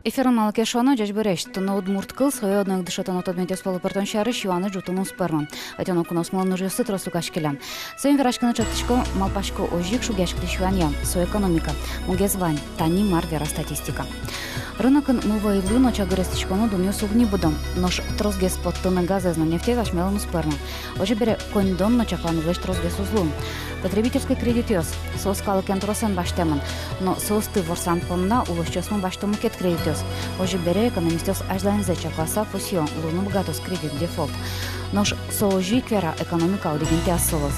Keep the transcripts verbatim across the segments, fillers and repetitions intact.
Эфирын «Малы ке шуоно», ӟечбуресь! Туннэ удмурт кыл сое одно ик дышетоно тодметъёс пӧлы пыртон сярысь юаны ӝутыны уз пӧрмы. Ӧтёно куноос мылам ужъёссы трос люкаськиллям. Соин вераськыны ӵектӥсько, малпасько, озьы ик шугъяськытӥсь юанъя, со экономика. Мугез вань, тани мар вера статистика. Рынокын мувӧйлы но чагыр эстӥськоно дунъёс уг ни будо. Нош тросгес поттыны газэз но нефтез асьмелэн уз пӧрмы. Озьы бере, коньдон но чакланэзлэсь тросгес уз луы. Потребительской кредитъёс, соос калыкен тросэн басьтэмын. Но соосты ворсан понна улосчиосмы басьто мукет кредитъёс. Озьы бере, экономистъёс азьланьзэ чакласа пусъё: луыны быгатоз кредит дефолт. Нош со озьы ик вера, экономика одӥг интыяз сылоз.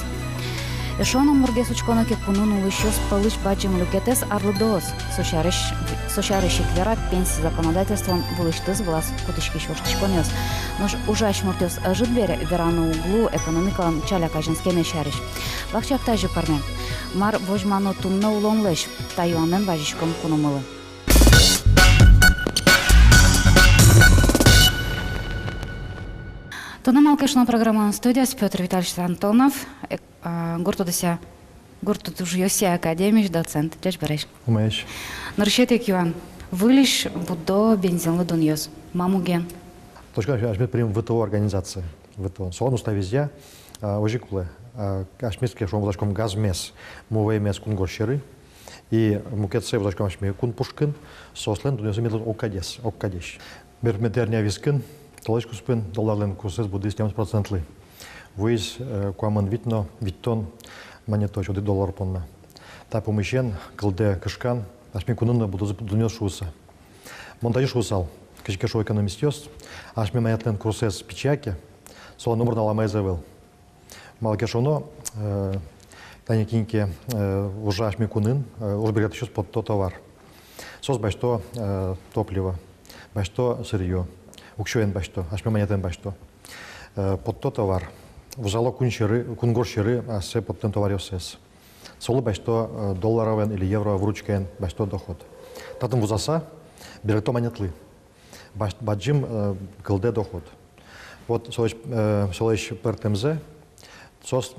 Эшшо но мургес учконо ке, кунын улӥсьёс пӧлысь бадӟым люкетэз — арлыдоос. Со сярысь, со сярысь ик вера пенси законодательствоын вылысьтыз вылаз кутӥськись воштӥськонъёс. Нош ужась муртъёс ӧжыт бере, вераны уг луы экономикалэн ӵаляк азинскемез сярысь. Вакчияк тазьы пӧрме. Мар возьмано туннэ улонлэсь? Та юанэн вазиськом куномылы. Туннэ «Малы ке шуоно» программалэн студияз Пётр Витальевич Антонов, э, а, гурт удыса, гурт удысъёсъя академиысь доцент. Ӟечбуресь. Умоесь. Нырысетӥ ик юан. Выльысь будо бензинлы дунъёс. Ма муген? Точка, асьмеос пырим В Т О организация. В Т О. Солэн уставезъя, а, озьы ик кулэ. А, асьмеос ке шуом, вузаськом газмес, мувӧймес кунгож сьӧры. И мукетсэ вузаськом асьме кун пушкын, соослэн дунъёссы мед луоз огкадесь, огкадесь. Берпуметӥ арня вискын, толэзь куспын, долларлэн курсэз будӥз тямыс процентлы. Вуиз, э, куамын вить но витьтон манетозь одӥг доллар понна. Та пумысен кылдэ кышкан, асьме кунын но будозы дунъёс шуыса. Мон тазьы шуысал, кызьы ке шуо экономистъёс, асьме манетлэн курсэз пичия ке, солэн номыр но аламаез ӧвӧл. Малы ке шуоно, э, тани кин ке, э, ужа асьме кунын, э, ужбергатӥсьёс потто товар. Соос басьто, э, топливо, басьто сырьё, уксёен басьто, асьме манетэн басьто. Э, потто товар, вузало кун сьӧры, кунгож сьӧры ассэ поттэм товаръёссэс. Солы басьто, э, долларовоен или евро выручкаен басьто доход. Татын вузаса, берыкто манетлы. Бадӟ-, бадӟым, э, кылдэ доход. Вот солэсь, э, солэсь пӧртэмзэ, соос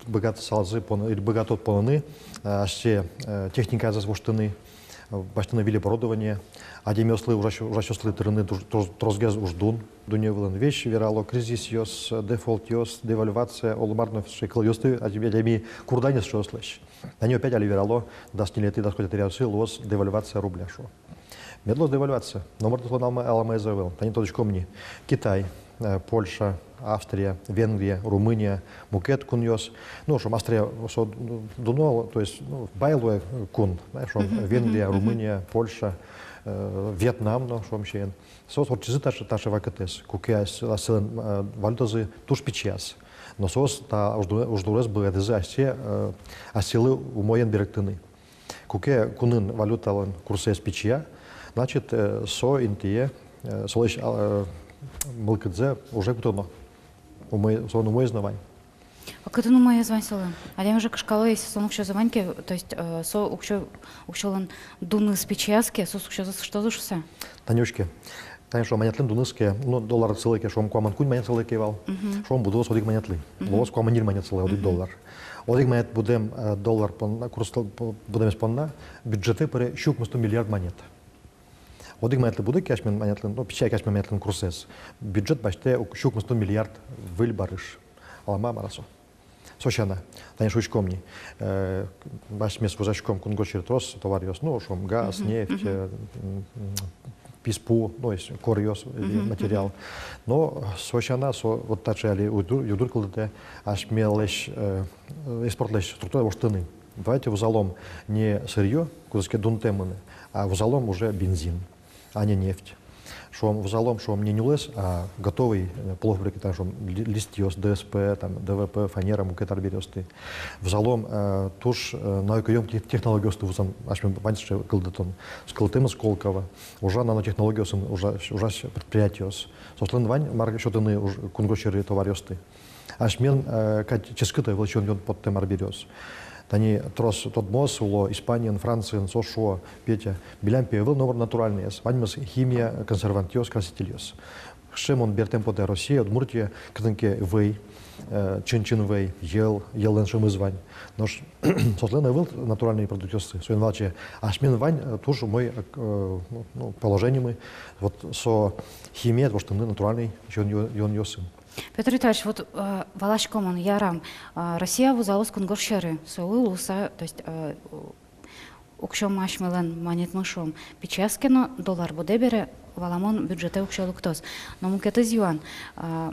быгатысалзы пон-, или быгато поныны, э, асьсэ, э, техниказэс воштыны, э, басьтыны выль оборудование, адямиослы, ужась-, ужасьёслы тырыны туж-, трос-, тросгес уждун. Дунне вылын весь верало: кризисъёс, дефолтъёс, девальвация, оло мар но сыӵе кылъёсты, адями, адями курданэз соослэсь. Тани опять али верало, дас ньылетӥ, дас куатетӥ аръёсы луоз девальвация рубля, шуо. Мед луоз девальвация, номыр солэн алама-, аламаез ӧвӧл. Тани тодӥськом ни: Китай, э, Польша, Австрия, Венгрия, Румыния, мукет кунъёс. Ну, шуом, Австрия со дуно, то есть, ну, бай луэ кун, да, шуом, Венгрия, Румыния, Польша, э, Вьетнам но, шуом, сямен. Соос ортчизы таӵе, таӵе вакытэз, куке ас-, асьсэлэн, э, валютазы туж пичияз. Но соос та ужду-, уждурез быгатӥзы асьсэ, э, асьсэлы умоен берыктыны. Куке кунын валюталэн курсэз пичия, значит, э, со интые, э, солэсь, а, э, мылкыдзэ уже кутоно. Умой-, солэн умоез но вань. А кытын умоез вань солэн? Адями уже кышкало, если солэн уксёзы вань ке, то есть, э, со уксё-, уксёлэн дуныз пичияз ке, соос уксёзэс ыштозы шуса. Тани учке. Тани, шуом, манетлэн дуныз ке, ну, доллар сылэ ке, шуом, куамын куинь манет сылэ ке вал, шуом, будоз одӥг манетлы. Луоз куамын ньыль манет сылэ одӥг доллар. Одӥг манет будэм, э, доллар понна, курс тол-, по-, будэмез понна, бюджетэ пыре сю укмыстон миллиард манет. Одӥг манетлы будэ ке асьмелэн манетлэн, ну, пичия ке асьмелэн манетлэн курсэз, бюджет басьтэ ук сю укмыстон миллиард выль барыш. Алама мар-а со? Со сяна, тани шуиськом ни, э, асьмеос вузаськом кунгож сьӧры трос товаръёс, ну, шуом, газ, нефть, э, м, м, писпу, ну, есть коръёс, э, материал. Но со сяна, со вот таӵе али югдур, югдур кылдытэ асьмелэсь, э, экспортлэсь структура воштыны. Давайте вузалом не сырьё, кудӥз ке дунтэм мынэ, а вузалом уже бензин, а не нефть. Шуом, вузалом, шуом, не нюлэс, а готовый, э, полуфабрикат, шуом, ли-, листъёс, Д С П, там, Д В П, фанера, мукет арбериосты. Вузалом, э, туж, э, наукоёмкий технологиосты вузан, асьмелэн вань сыӵе кылдытон. Кылдытэмын Сколково, ужа нанотехнологиосын ужа-, ужась предприятиос. Соослэн вань мар сётыны уж-, кунгож сьӧры товаръёсты. Асьмелэн, э, кадь ческыт ӧвӧл сиён-юон поттэм арбериос. Тани трос тодмоос уло Испаниын, Франциын, соос шуо: Петя, милям пе ӧвӧл номыр натуральноез, ваньмыз химия, консервантъёс, красительёс. Сыӵе мон бертэм потэ Россие, Удмуртие, кытын ке вӧй, э, чин-чин вӧй, йӧл, йӧллэн шӧмыз вань. Нош соослэн ӧвӧл натуральной продуктъёссы. Соин валче асьмелэн вань, э, туж умой, э, ну, ну, положениемы, вот со химиез воштыны натуральной юн-, юн-, юонъёсын. Пётр Витальевич, вот, э, валаськом ини, ярам, э, Россия вузалоз кунгож сьӧры, солы луыса, то есть, э, уксёмы асьмелэн манетмы, шуом, пичияз ке но, доллар будэ бере, валамон, бюджетэ уксё лыктоз. Но мукетыз юан, а,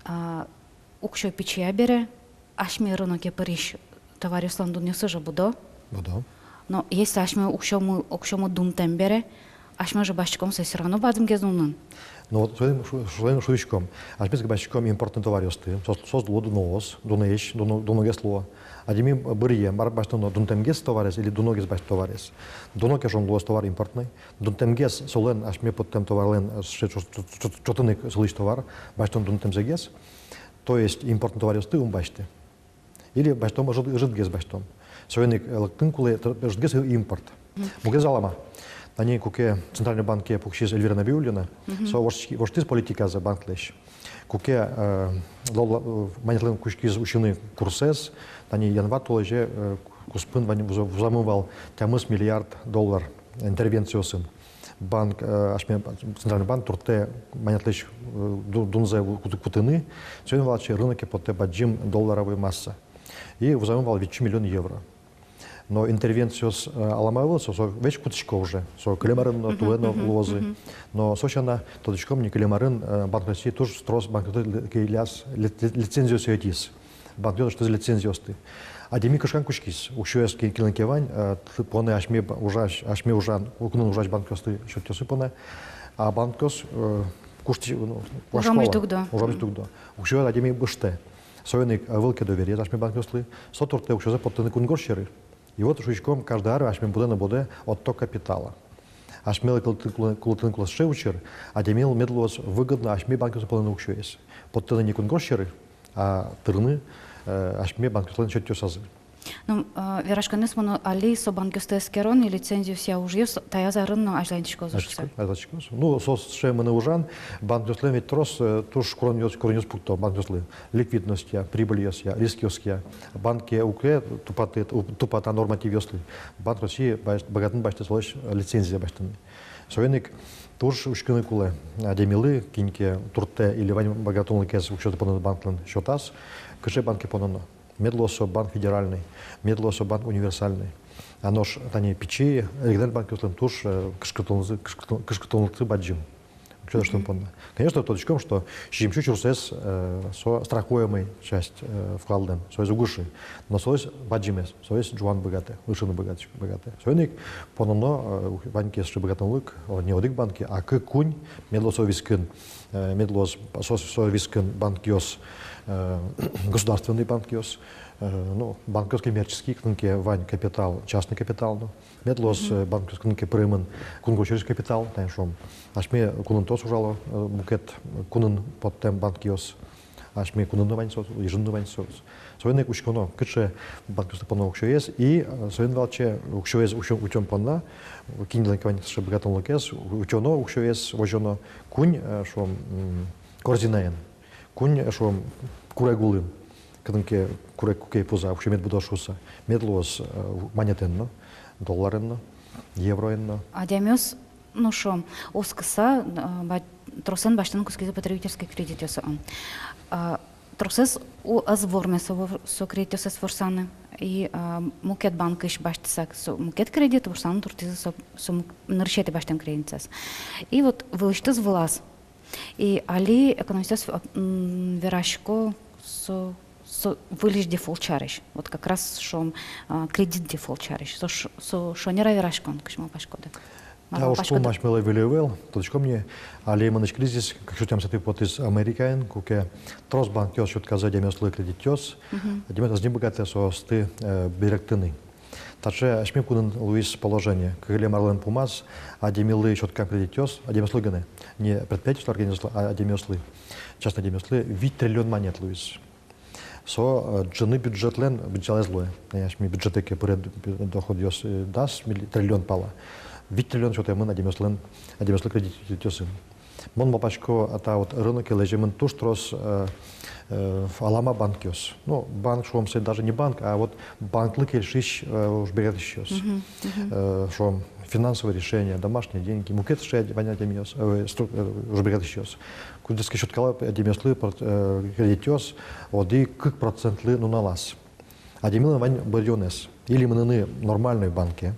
а, уксё пичия бере, асьме рыноке пырись товаръёслэн дунъёссы же будо. Будо. Но если асьме уксёмы, уксёмы дунтэм бере, асьме же басьтӥськом сое всё равно бадӟымгес дунын. Ну вот, соин шу-, соин шуиськом. Асьмеос басьтӥськом импортной товаръёсты. Соос, соос луо дуноос, дунэсь, дуно-, дуногес луо. Адями быръе, мар басьтоно, дунтэмгес товарез или дуногес басьтоно товарез. Дуно ке, шуом, луоз товар импортной. Дунтэмгес солэн, асьме поттэм товарлэн, э, сыӵе чо-, чо-, чо-, чотын ик сылӥсь товар, басьтоно дунтэмзэгес. То есть импортной товаръёсты ум басьты. Или басьтом ӧжыт-, ӧжытгес басьтом. Соин ик, э, лыктыны кулэ тр-, ӧжытгес импорт. Мгм. Мукетыз алама. Тани куке Центральный банке пуксиз Эльвира Набиуллина, мгм, со воштӥ-, воштӥз политиказэ банклэсь. Куке, э, ло-, ло-, э, манетлэн кутскиз усьыны курсэз, тани январь толэзе, э, куспын вань вуза-, вузамын вал тямыс миллиард доллар интервенциосын. Банк, э, асьме Центральный банк туртэ манетлэсь, э, ду-, дунзэ ву-, кут-, кутыны, соин валче рыноке потэ бадӟым долларовой масса. И вузамын вал витьсю миллион евро. Но интервенциос, э, алама ӧвӧл, со, со весь кутӥсько уже. Со кылем арын но, мгм, туэ но, мгм, луозы. Мгм. Но со сяна, тодӥськом ни, кылем арын, э, Банк России туж трос банкъёслы ли-, кылляз ли-, ли-, лицензиос ӧтиз. Банкъёс ӧтиз лицензиосты. Адями кышкан кутскиз. Уксёез ки-, кинлэн ке вань, э, т-, понэ асьме ба-, ужась, асьме ужан, кунын ужась банкъёслы счётъёссы понэ. А банкъёс, э, куштӥ-, ну, ужамысь дугдо. Ужамысь дугдо. Уксёез адями ыштэ. Соин ик ӧвӧл ке довериез асьме банкъёслы, со туртэ уксёзэ поттыны кунгож сьӧры. И вот шуиськом, каждый ар асьме будэ но будэ отток капитала. Асьмелы кулэ-, кулэ-, кулэ-, кулэ сыӵе учыр, адямилы мед луоз выгодно асьме банкъёсы поныны уксёез. Поттыны не кунгож сьӧры, а тырыны, э, асьме банкъёслэн счётъёсазы. Ну, э, вераськонэз мынэ, али со банкъёсты эскерон и лицензиосъя ужъёс таяз арын но азьланьтӥськозы шуыса. Азьланьтӥськоз. Ну, со сыӵе мынэ ужан, банкъёслэн ведь трос, э, туж куронъёс, куронъёс пукто банкъёслы. Ликвидностья, прибыльёсъя, рискъёсъя. Банк ке уг ке тупаты, у-, тупата нормативъёслы, Банк России баь-, быгатэ но басьтэ солэсь лицензия басьтыны. Соин ик туж учкыны кулэ адямилы, кин ке туртэ или вань быгатонлыкез уксёзэ поныны банклэн счётаз, кыӵе банке пононо. Мед луоз со банк федеральный, мед луоз со банк универсальный. А нош тани пичи региональной банкъёслэн туж, э, кышкыттонлыксы, кышкыттон-, кышкыттонлыксы бадӟым. Уксё таӵе понна. Конечно, тодӥськом, что сизьым сю сюрсэз, э, со страхуемой часть, э, вкладлэн, соиз уг ышы. Но соиз бадӟымез, соиз ӝуаны быгатэ, ышыны быгатэ, быгатэ. Соин ик пононо, э, ук-, вань ке сыӵе быгатонлык, о, не одӥг банке, а кык-куинь, мед луоз со вискын, э, мед луоз со, со вискын банкъёс, э, государственный банкъёс, э, ну, банкъёс коммерческий, кытын ке вань капитал, частный капитал, ну, мед луоз, э, банкъёс, кытын ке пыремын кунгож сьӧрысь капитал, тани шуом, асьме кунын трос ужало, э, мукет кунын поттэм банкъёс, асьме кунын но вань соос, Ижын но вань соос. Соин ик учконо, кыӵе банкъёслы поно уксёез, и, э, соин валче уксёез утё-, утён понна, кинлэн ке вань сыӵе быгатонлыкез, утёно уксёез, возёно куинь, э, шуом, м, корзинаен. Куинь, э, шуом, курегулын, кытын ке курег куке пуза, уксё мед будоз шуыса, мед луоз, э, манетэн но, долларен но, евроен но. Адямиос, ну, шуом, оскыса, э, ба-, тросэн басьтыны кутскизы потребительской кредитъёс, а. А, тросэз у-, ӧз вормы со вор-, со кредитъёссэс ворсаны. И, а, мукет банкысь басьтыса, со мукет кредит ворсаны турттӥзы со, со мук-, нырысетӥ басьтэм кредитсэс. И вот вылысьтыз вылаз. И али экономистъёс, м, верасько со, со выльысь дефолт сярысь. Вот как раз, шуом, а, кредит дефолт сярысь. Со ш-, со шонер-а вераськон, кызьы малпаськоды? Та ужпум асьмелы выль ӧвӧл, тодӥськом ни, али мынӥсь кризис кык сюрс тямысэтӥ потӥз Америкаын, куке трос банкъёс сётӥзы адямиослы кредитъёс, адямиос ӧз ни быгатэ соосты, э, берыктыны. Таӵе асьме кунын луиз положение. Кылем арлэн пумаз адямилы сёткам кредитъёс, адямиослы гинэ, не предприятиослы, организацилы, а адямиослы, частной адямиослы вить триллион манет луиз. Со, э, ӝыны бюджетлэн быдӟалаез луэ. Э, асьме бюджетэ ке пыре д-, бю-, доходъёс, э, дас милли-, триллион пала. Вить триллион сётэмын адямиослэн, адямиослы кредитъёсын. Мон малпасько, а та вот рынокын лэземын туж трос, э, э, алама банкъёс. Ну, банк, шуом, сое даже не банк, а вот банклы кельшись, э, ужбергатӥсьёс. Мгм, мгм. Э, шуом, финансовые решения, домашние деньги, мукет сыӵе адя-, вань адямиос, э, стру-, э, ужбергатӥсьёс. Кудӥз ке сётъяло адямиослы пр-, э, кредитъёс одӥг-кык процентлы нуналаз. Адямилэн вань быръёнэз: или мыныны нормальной банке,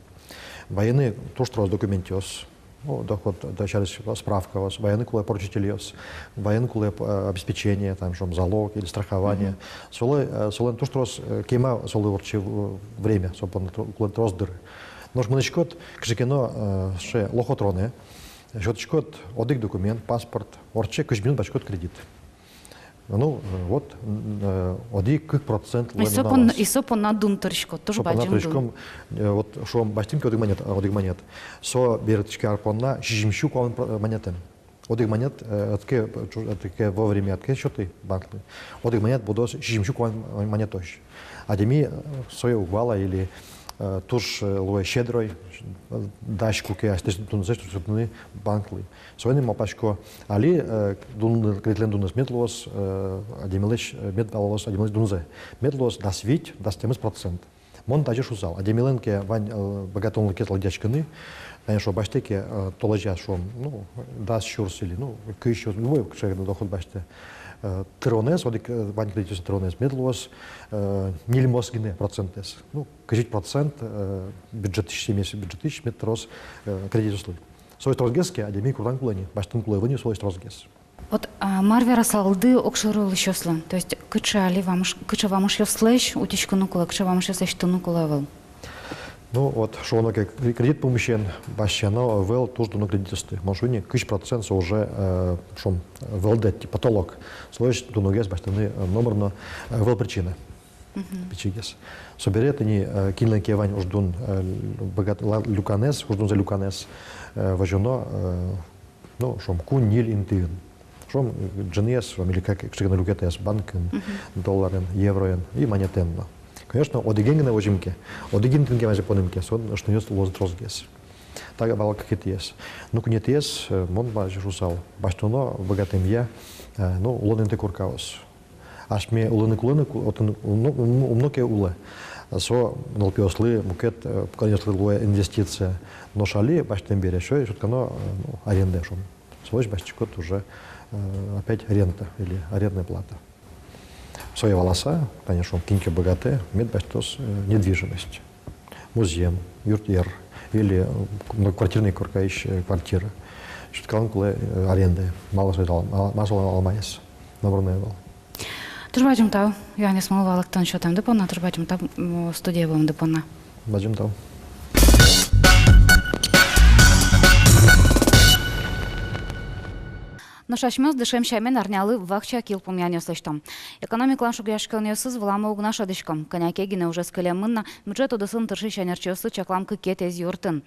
вайыны туж трос документъёс, ну, доход, да, сярысь справкаос, вайыны кулэ поручительёс, вайыны кулэ, э, обеспечение, там, шуом, залог или страхование. Мгм. Солэн, э, солэн туж трос, э, кема солы ортче, э, время, со понна тро-, кулэ трос дыр. Нош мынӥськод кыӵе ке но, э, сыӵе лохотронэ, сётӥськод одӥг документ, паспорт, ортче, кызьы минут басьтӥськод кредит. Ну, э, вот, м, э, одӥг-кык процент. И со пон-, и со понна дун тырӥськод, туж бадӟым дун. Со понна тырӥськом, э, вот, шуом, басьтӥм ке одӥг манет, а, одӥг манет. Со берытске ар понна сизьым сю куамын про-, манетэн. Одӥг манет, э, ӧд ке, э, чу-, ӧд ке вовремя ӧд ке сёты банклы, одӥг манет будоз сизьым сю куамын манетозь. Адями, э, сое уг вала или, э, туж, э, луэ щедрой, э, дась куке асьтэс дунзэс сётыны банклы. Соин ик малпасько, али, э, дун, кредитлэн дунэз мед луоз, э, адямилэсь, э, мед валалоз адямилэсь дунзэ. Мед луоз дас вить, дас тямыс процент. Мон тазьы шуысал: адямилэн ке вань, э, быгатонлыкез лыдъяськыны, тани шуом, басьтэ ке, э, толэзьяз, шуом, ну, дас сюрс или, ну, кызь сюрс, любой кыӵе ке но доход басьтэ. Э, тыронэз, одӥг, э, вань кредитъёслэн тыронэз мед луоз, э, ньыльмос гинэ процентэз. Ну, кызь вить процент, э, бюджетысь, семьясь бюджетысь мед тыроз, э, кредитъёслы. Соос тросгес ке, адями куртан кулэ ни, басьтон кулэ ӧвӧл ни соос тросгес. Вот, а, мар верасалды огшоры улӥсьёслы? То есть кыӵе али вамыш-, кыӵе вамышъёслэсь утиськыны кулэ, кыӵе вамышъёс лэсьтыны кулэ ӧвӧл? Ну, вот, шуоно ке, кре-, кредит пумысен басьтоно ӧвӧл туж дуно кредитъёсты. Мон шуи ни, кызь процент со уже, э, шуом, вылды, типа, потолок. Солэсь дуногес басьтыны, э, номыр но, э, ӧвӧл причина. Мгм. Пичигес. Собере тӥни, э, кинлэн ке вань уждун, э, быгат-, ла-, люканэз, уждунзэ люканэз, э, возёно, э, ну, шуом, куинь-ньыль интыын. Шуом, э, ӝыныез, шуом, или кыӵе ке но люкетэз банкын, мгм, долларын, евроен и манетэн но. Конечно, одӥген гинэ возим ке, одӥг интыын гинэ вазь понӥм ке, со ышноез луоз тросгес. Та вал кыкетӥез. Ну, куинетӥез, э, мон бадӟым шуысал, басьтоно быгатэмъя, э, ну, улон инты коркаос. Асьме улыны кулэ но ку-, отын умно, умно, умно ке улэ. Со нылпиослы, мукет, э, пуканъёслы луэ инвестиция. Нош али басьтэм бере сое сётӥськоно, э, ну, арендае, шуом. Солэсь басьтӥськод уже, э, опять рента или арендная плата. Сое валаса, конечно, кин ке быгатэ, мед басьтоз, э, недвижимость. Музъем, юртъер или, э, многоквартирной коркаысь, э, квартира. Сётъяны кулэ, э, арендае. Малы со ал-, малы, малы со ал-, алмаез. Номыр но ӧвӧл. Туж бадӟым тау юанъёсмылы валэктон сётэмды понна, туж бадӟым тау, м, студие вуэмды понна. Бадӟым тау. Нош асьмеос дышем сямен арнялы вакчияк йылпумъянъёс лэсьтом. Экономикалэн шугъяськонъёсыз выламы уг на шӧдӥсько. Кӧня ке гинэ ужез кылемын на, бюджет удысын тыршись ӧнерчиослы чаклам кыкетӥез юртын.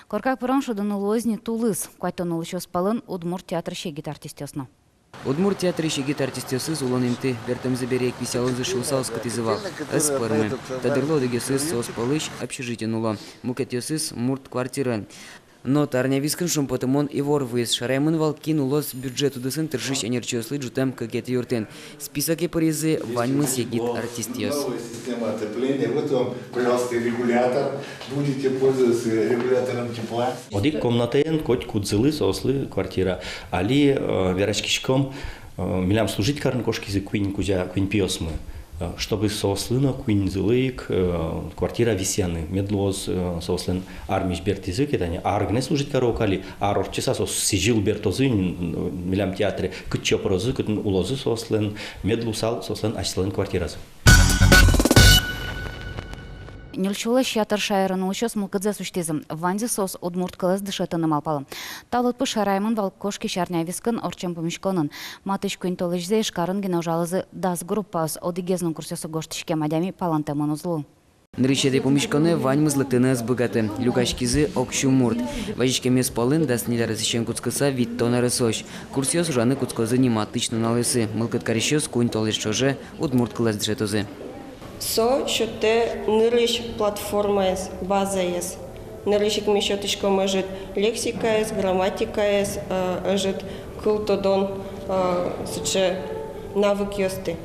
Корка пырон шудыны луоз ни тулыс. Куатьтон улӥсьёс пӧлын Удмурт театрысь егит артистъёс но. Удмурт театрысь егит артистъёсыз улон инты, бертэмзы бере ик висъялозы шуыса оскытӥзы вал. Ӧз пӧрмы. Та дырлы одӥгъёсыз соос пӧлысь общежитиын уло, мукетъёсыз мурт квартираын. Но та арня вискын шумпотымон ивор вуиз. Шараямын вал, кин улоз бюджет удысын тыршись ӧнерчиослы ӝутэм кыкетӥ юртын. Списоке пыризы ваньмыз егит артистъёс. Новая система отопления. Вот вам, пожалуйста, регулятор. Будете пользоваться регулятором тепла. Одӥг комнатаен котькудӥзлы соослы квартира. Али, э, вераськиськом, э, милям служить карыны кошкизы куинь кузя, куинь пиосмы. Э, чтобы соослы но куиньзылы ик, э, квартира висъяны. Мед луоз, э, соослэн армиысь бертӥзы ке, тани ар гинэ служить каро ук али, ар ортчыса соос сӥзьыл бертозы, м, милям театре, кытчы пырозы, кытын улозы соослэн, мед луысал соослэн асьсэлэн квартиразы. Ньыль сюлэсь ятыр шаерын улӥсьёс мылкыдзэс усьтӥзы. Ваньзы соос удмурт кылэз дышетыны малпало. Та лыдпус шараямын вал кошкись арня вискын ортчем пумиськонын. Матысь куинь толэзьзэ Ижкарын гинэ ужалозы дас группаос, одӥгез но курсъёсы гожтӥськем адями палэнтэмын уз лу. Нырысетӥ пумиськонэ ваньмыз лыктыны ӧз быгаты. Люкаськизы ог сю мурт. Вазиськемъёс пӧлын дас ньыль аресысен кутскыса витьтон аресозь. Курсъёс ужаны кутскозы ни матысь нуналъёсы. Мылкыд карисьёс куинь толэзь ӵоже удмурт кылэз дышетозы. Со сётэ нырысь платформаез, базаез. Нырысь ик ми сётӥськом ӧжыт лексикаез, грамматикаез, э, ӧжыт Кыл тодон, э, сыӵе навыкъёсты.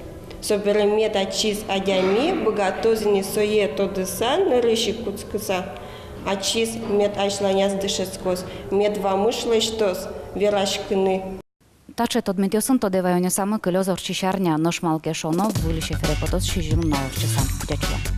Собере мед ачиз адями быгатоз ини сое тодыса, нырысь ик кутскыса, ачиз мед азьланяз дышетскоз, мед вамыш лэсьтоз вераськыны. Таӵе тодметъёсын тодэ ваёнъёсамы кылёз ортчись арня, нош малы ке шуоно, выльысь эфире потоз сизьым нунал ортчыса. Ӟеч луэ.